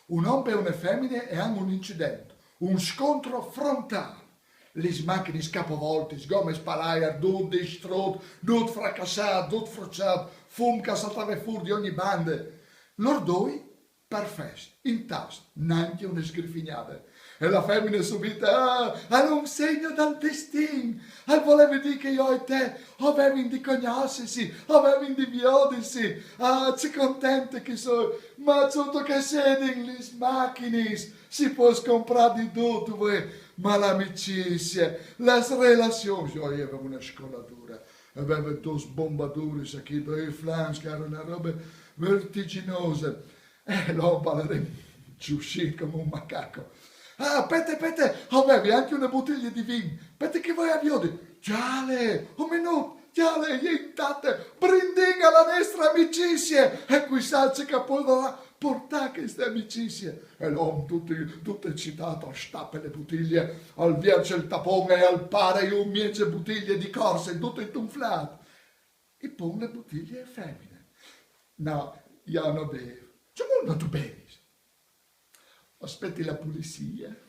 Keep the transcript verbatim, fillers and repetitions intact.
Un om e une femine a àn un incident, un scontro frontal. Lis machinis capovoltis, gomes palair, dut distrut, dut fracassât, dut fruçât, fum che al saltave fûr di ogni bande. Lôr doi perfets, intâts, nancje une sgrifignade. E la femine subite: «Ah, al è un segno dal destin! Al voleve dî che jo e te o vevin di cognossisi, o vevin di viodisi! Ah, ce contente che o soi! Ma sot ce sedin lis machinis si pues comprâ di dut, vuê, ma la amicizie, las relazions», jo o vevi une scoladure, o vevi dôs bombaduris achì, doi flancs, che e jere une robe vertiginose. E l'om al jere inçussît come un macaco. «Ah, spete, spete, o vevi ancje une butilie di vin, spete che o voi a viodi.» «Cjale, un minut, cjale, e je intate, brindìn a la nestre amicizie, e cui sa ce che e podarà puartâ cheste amicizie.» E l'om, dut, dut eçitât, al stape la butilie, al vierze il tapon e al pare un mieç butilie di corse, dut intunflât. E pon la butilie ae femine. «No, jo no bevi.» «Cemût no tu bevis?» «O spieti la pulizie.»